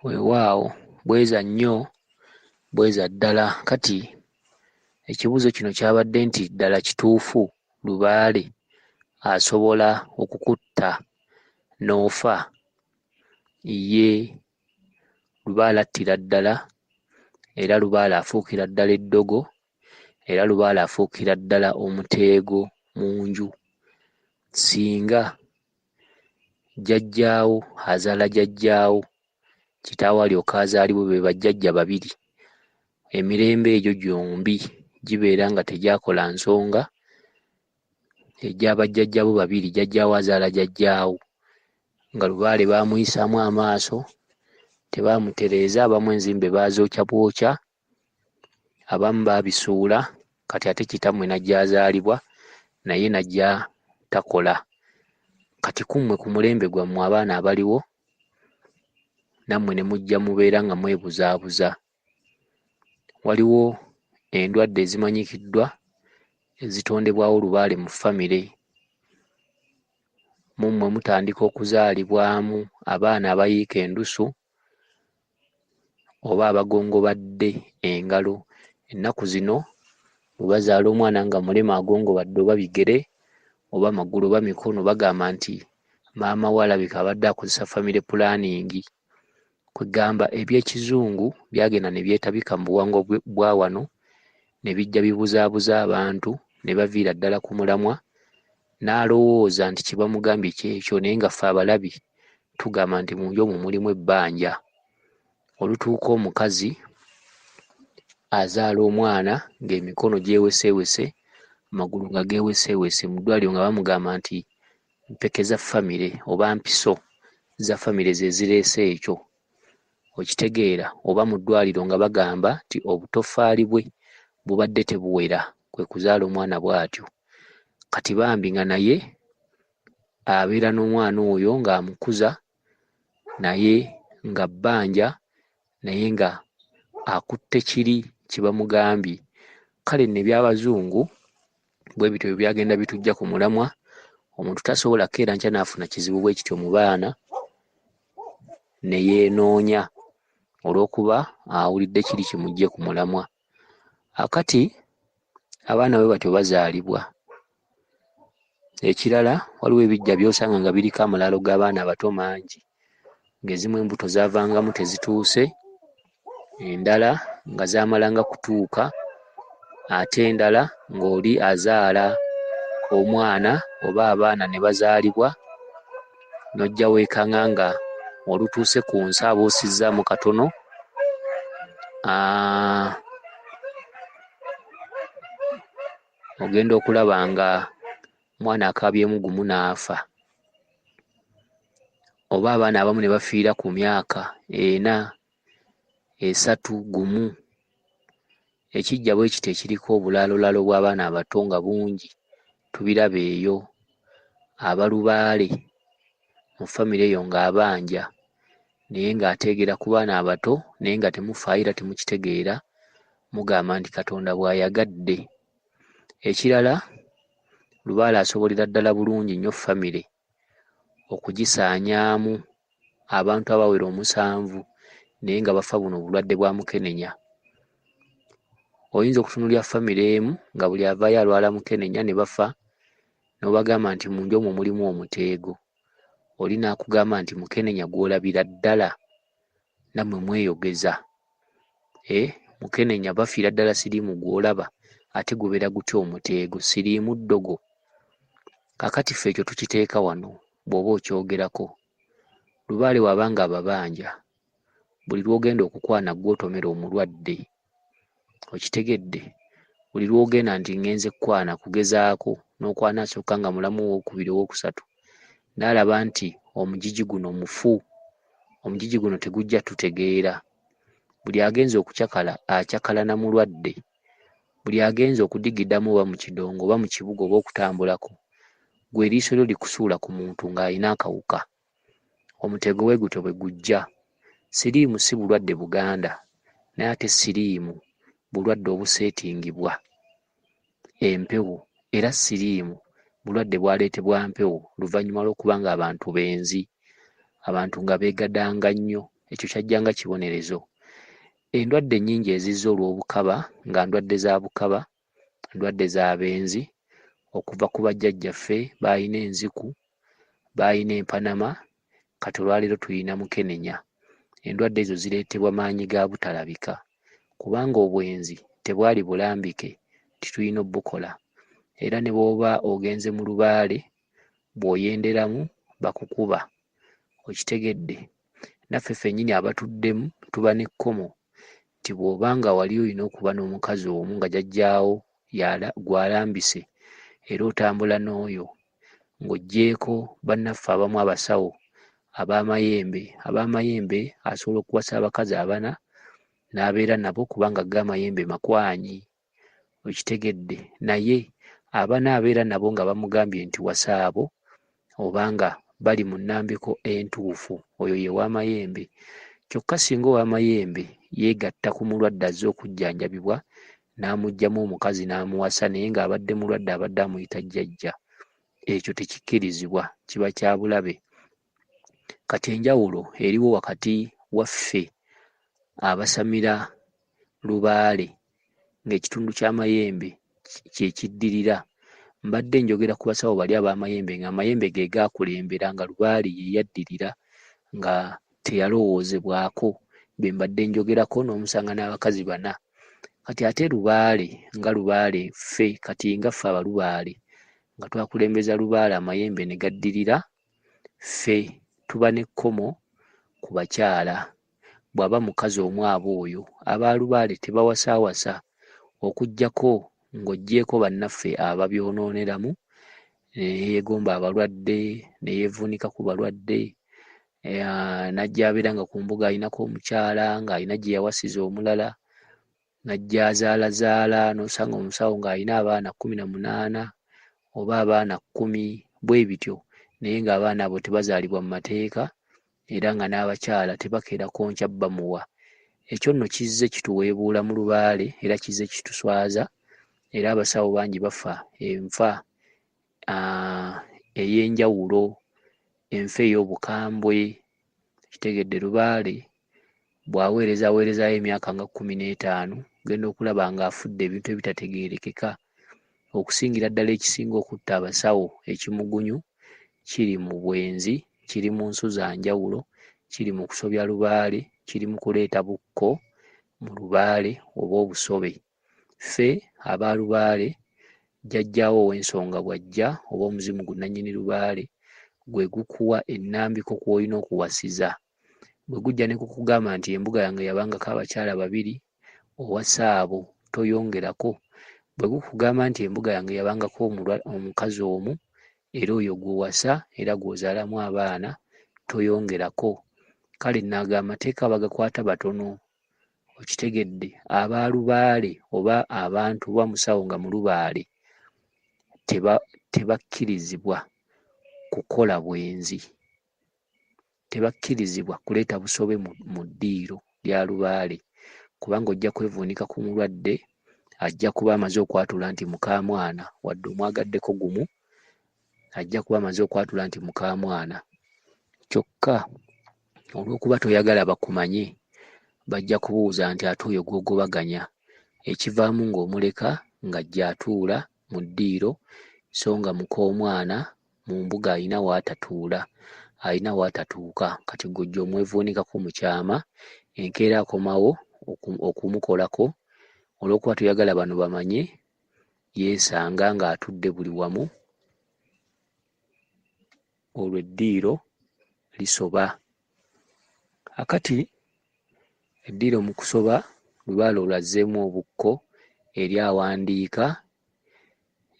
Weewaawo bweza nnyo bweza ddala. Kati ekibuuzo kino kyabadde nti ddala kituufu lubaale asobola okukutta n'ofa? Ye lubaale attira ddala era lubaale afuukira ddala eddogo era lubaale afuukira ddala omuteego mu nju. Singa jjajjaawo azaala jjajjaawo, kitaawo alyoke azaalibwe be bajjajja babiri. Emirembe egyo gyombi gibeera nga tegyakola nsonga egya bajjajjaabo babiri, jjajjaawo azaala jjajjaawo nga lubaale baamuyisaamu amaaso, tebaamutereeza, abamu enzimbe baazookya bwokya, abamu baabisuula, kati ate kitammwe n'ajja azaalibwa naye n'ajja takola. Kati ku mmwe ku mulembe gwammwe abaana abaliwo nammwe ne mujja mubeera nga mwebuzaabuza. Waliwo endwadde ezimanyikiddwa ezitondebwawo lubaale mu famire. Mu mmwe mutandika okuzaalibwamu abaana abayiika endusu oba abagongobadde engalo. Ennaku zino bwe bazaala omwana nga mulema agongobadde oba bigere oba magulu oba mikono bagamba nti maama we alabika abadde akozesa family planning. Kwegamba eby'ekizungu byagenda ne byetabika mu buwangwa bwa wano ne bijja bibuzaabuza abantu ne baviira ddala ku mulamwa n'alowooza nti kye bamugambye kyekyo naye nga ffe abalabi tugamba nti mu nju omwo mulimu ebbanja. Olutuuka omukazi azaala omwana ng'emikono gyeweseewese, amagulu nga geeweseewese mu ddwaliro nga bamugamba nti mpeke za famire oba mpiso za famire ze zireese ekyo. Okitegeera oba mu ddwaliro nga bagamba nti obutoffaali bwe bubadde tebuwera kwe kuzaala omwana bw'atyo. Kati bambi nga naye abeera n'omwana oyo ng'amukuza naye nga bbanja naye nga akutte kiri kye bamugambye. Kale nno eby'Abazungu bwe bityo bwe byagenda bituggya ku mulamwa. Omuntu tasobola kukeera nkya n'afuna kizibu bwe kityo mu baana ne yeenoonya olw'okuba awulidde kiri kimuggye ku mulamwa. Akati abaana bwe batyo bazaalibwa. Ekirala waliwo ebiggya by'osanga nga biriko amalaalo g'abaana abato mangi, ng'ezimu embuto zaavangamu tezituuse, endala nga zaamalanga kutuuka, ate endala ng'oli azaala omwana oba abaana ne bazaalibwa n'ojja weekanga nga olutuuse ku nsi abuusizzaamu katono ogenda okulaba nga omwana akaabyemu gumu n'afa. Oba abaana abamu ne bafiira ku myaka ena, esatu, gumu. Ekiggya bwe kityo ekiriko obulaalolaalo bw'abaana abato nga bungi tubiraba eyo. Abalubaale mu famire eyo ng'abanja naye ng'ateegera ku baana abato naye nga temufaayo era temukitegeera mugamba nti Katonda bw'ayagadde. Ekirala lubaale asobolera ddala bulungi nnyo famire okugisaanyaamu abantu abawera omusanvu naye nga bafa buno obulwadde bwa mukenenya. Oyinza okutunuulira famire emu nga buli avaayo alwala mukenenya ne bafa n'obagamba nti mu nju omwo mulimu omuteego. Oli n'akugamba nti mukenenya gw'olabira ddala nammwe mweyogeza. Mukenenya bafiira ddala siriimu gw'olaba ate gubeera gutya omuteego siriimu ddogo. Kaakati ffe ekyo tukiteeka wano bw'oba okyogerako. Lubaale bw'aba nga ababanja buli lw'ogenda okukwana ggwe otomera omulwadde. Okitegedde? Buli lw'ogenda nti ŋŋenze kkwana kugezaako n'okwana asooka nga mulamu owookubiri owookusatu n'alaba nti omugigi guno mufu, omugigi guno tegujja tutegeera. Buli agenze okucakala acakala na mulwadde. Buli agenze okudigidamu oba mu kidongo oba mu kibuga oba okutambulako ggwe eriiso lyo likusuula ku muntu ng'alina akawuka. Omuteego bwe gutyo bwe gujja. Siriimu si bulwadde Buganda naye ate siriimu bulwadde obuseetingibwa empewo era siriimu bulwadde bwaleetebwa mpewo luvannyuma lw'okuba ng'abantu benzi, abantu nga beegadanga nnyo. Ekyo kyajja nga kibonerezo. Endwadde nnyingi ezizze olw'obukaba nga ndwadde za bukaba, ndwadde za benzi, okuva ku bajjajjaffe baalina enziku, baalina empanama, kati olwaleero tulina mukenenya. Endwadde ezo zireetebwa maanyi ga butalabika kubanga obwenzi tebwali bulambike nti tulina obukola era ne bw'oba ogenze mu lubaale bw'oyenderamu bakukuba. Okitegedde? Naffe ffennyini abatuddemu tuba n'ekkomo nti bw'oba nga wali olina okuba n'omukazi omu nga jjajjaawo gw'alambise era otambula n'oyo ng'oggyeeko bannaffe abamu abasawo ab'amayembe. Ab'amayembe asobola okuwasa abakazi abana n'abeera nabo kubanga go amayembe makwanyi. Okitegedde? Naye abana abeera nabo nga bamugambye nti wasa abo oba nga bali mu nnambiko entuufu, oyo ye w'amayembe. Kyokka singa ow'amayembe yeegatta ku mulwadde azze okujjanjabibwa n'amuggyamu omukazi n'amuwasa naye ng'abadde mulwadde abadde amuyita jjajja, ekyo tekikkirizibwa, kiba kya bulabe. Kati enjawulo eriwo wakati wa ffe abasamira lubaale ng'ekitundu ky'amayembe kye kiddirira. Mbadde njogera ku basawo bali ab'amayembe ng'amayembe ge gaakulembera nga lubaale ye yaddirira nga teyalowoozebwako be mbadde njogerako n'omusanga n'abakazi bana. Kati ate lubaale nga lubaale ffe kati nga ffe abalubaale nga twakulembeza lubaale amayembe ne gaddirira, ffe tuba n'ekkomo ku bakyala. Bw'aba mukazi omu aba oyo. Aba lubaale tebawasaawasa okuggyako ng'oggyeeko bannaffe ababyonooneramu ne yeegomba abalwadde, ne yeevuunika ku balwadde, n'ajja abeera nga ku mbuga alinako omukyala ng'alina gye yawasiza omulala, n'ajja azaalazaala n'osanga omusawo ng'alina abaana 18 oba abaana 10 bwe bityo naye ng'abaana abo tebazaalibwa mu mateeka era nga n'abakyala tebakeera konkya bamuwa. Ekyo nno kizze kituweebuula mu lubaale era kizze kituswaza era abasawo bangi bafa enfa ey'enjawulo, enfa ey'obukambwe. Okitegedde lubaale bw'aweereza aweerezaayo emyaka nga 15 ogenda okulaba ng'afudde ebintu ebitategeerekeka. Okusingira ddala ekisinga okutta abasawo ekimugunyu kiri mu bwenzi, kiri mu nsu za njawulo, kiri mu kusobya lubaale, kiri mu kuleeta bukko mu lubaale oba obusobe. Ffe aba lubaale jjajjaawo ow'ensonga bw'ajja oba omuzimu gu nnannyini lubaale gwe gukuwa ennambiko kw'olina okuwasiza. Bwe gujja ne gukugamba nti embuga yange yabangako abakyala babiri, owasa abo toyongerako. Bwe gukugamba nti embuga yange yabangako omukazi omu era oyo gw'owasa era gw'ozaalamu abaana toyongerako. Kale nno ago amateeka bagakwata batono. Okitegedde? Aba lubaale oba abantu oba musawo nga mulubaale tebakkirizibwa kukola bwenzi, tebakkirizibwa kuleeta busobe mu ddiiro lya lubaale kubanga ojja kwevuunika ku mulwadde ajja kuba amaze okwatula nti mukaamwana wadde omwagaddeko gumu ajja kuba amaze okwatula nti mukaamwana. Kyokka olw'okuba toyagala bakumanye bajja kubuuza nti ate oyo gw'ogobaganya ekivaamu ng'omuleka ng'ajja atuula mu ddiiro so nga mukoomwana mu mbuga alina w'atatuula, alina w'atatuuka. Kati ggwe ojja omwevuunikako mu kyama, enkeera akomawo okumukolako olw'okuba toyagala bano bamanye yeesanga ng'atudde buli wamu olwo eddiiro lisoba. Kaakati eddiiro mu kusoba lubaale olwo azzeemu obukko eri awandiika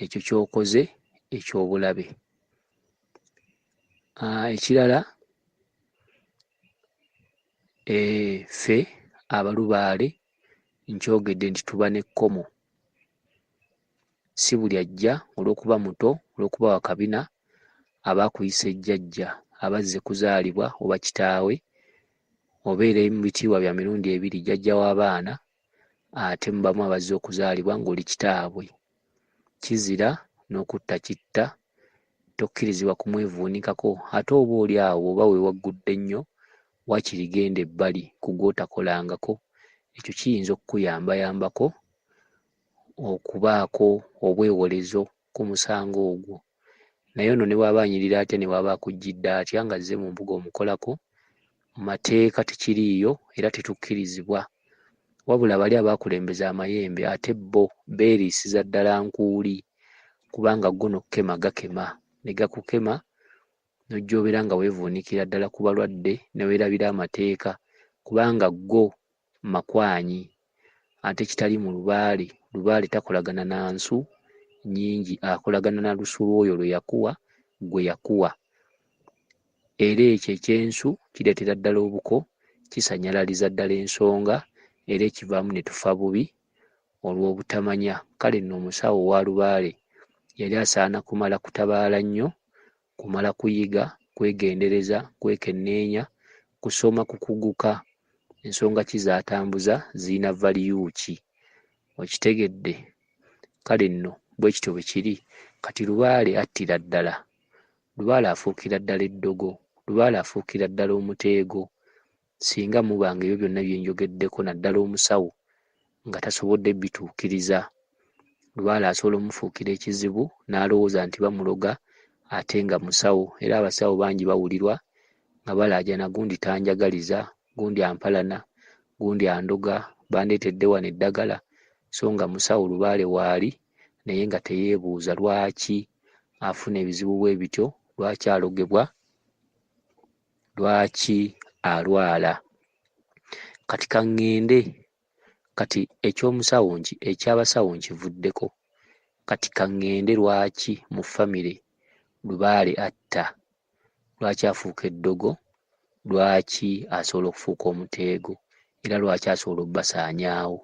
ekyo ky'okoze eky'obulabe. Ekirala ffe abalubaale nkyogedde nti tuba n'ekkomo. Si buli ajja olw'okuba muto, olw'okuba wa kabina aba akuyise jjajja, aba azze kuzaalibwa oba kitaawe, obeera mu bitiibwa bya mirundi ebiri, jjajja w'abaana ate mubamu abazze okuzaalibwa ng'oli kitaabwe. Kizira n'okutta kitta, tokkirizibwa kumwevuunikako ate oba oli awo bw'oba weewaggudde nnyo Waakiri genda ebbali ku gw'otakolangako, ekyo kiyinza okukuyambayambako okubaako obwewolezo ku musango ogwo. Naye ono ne bw'aba anyirira atya, ne bw'aba akujjidde atya ng'azze mu mbuga omukolako, mu mateeka tekiriiyo era tetukkirizibwa. Wabula bali abaakulembeza amayembe ate bo beeriisiza ddala nkuuli kubanga go n'okukema gakema ne gakukema n'ojja obeera nga weevuunikira ddala ku balwadde ne weerabira amateeka kubanga go makwanyi ate kitali mu lubaale. Lubaale takolagana na nsu nnyingi, akolagana na lusu lw'oyo lwe yakuwa gwe yakuwa. Era ekyo eky'ensu kireetera ddala obuko, kisannyalaliza ddala ensonga era ekivaamu ne tufa bubi olw'obutamanya. Kale nno omusawo owa lubaale yali asaana kumala kutabaala nnyo, kumala kuyiga, kwegendereza, kwekenneenya, kusoma kukuguka ensonga ki z'atambuza zirina valiyu ki. Okitegedde? Kale nno bwe kityo bwe kiri. Kati lubaale attira ddala. Lubaale afuukira ddala eddogo. Lubaale afuukira ddala omuteego. Singa muba nga ebyo byonna bye njogeddeko naddala omusawo nga tasobodde bituukiriza, lubaale asobola omufuukira ekizibu n'alowooza nti bamuloga ate nga musawo. Era abasawo bangi bawulirwa nga balaajana gundi tanjagaliza, gundi ampalana, gundi andoga, bandeetedde wano eddagala so nga musawo lubaale waali naye nga teyeebuuza lwaki afuna ebizibu bwe bityo, lwaki alogebwa, lwaki alwala. Kati ka ŋŋende kati eky'omusawo nki eky'abasawo nkivuddeko kati ka ŋŋende lwaki mu famire lubaale atta, lwaki afuuka eddogo, lwaki asobola okufuuka omuteego era lwaki asobola obbasaanyaawo.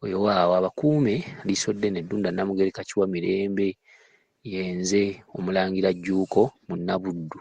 Weewaawo abakuume Liisoddene Ddunda Namugereka Kiwamirembe ye nze Omulangira Jjuuko Munnabuddu.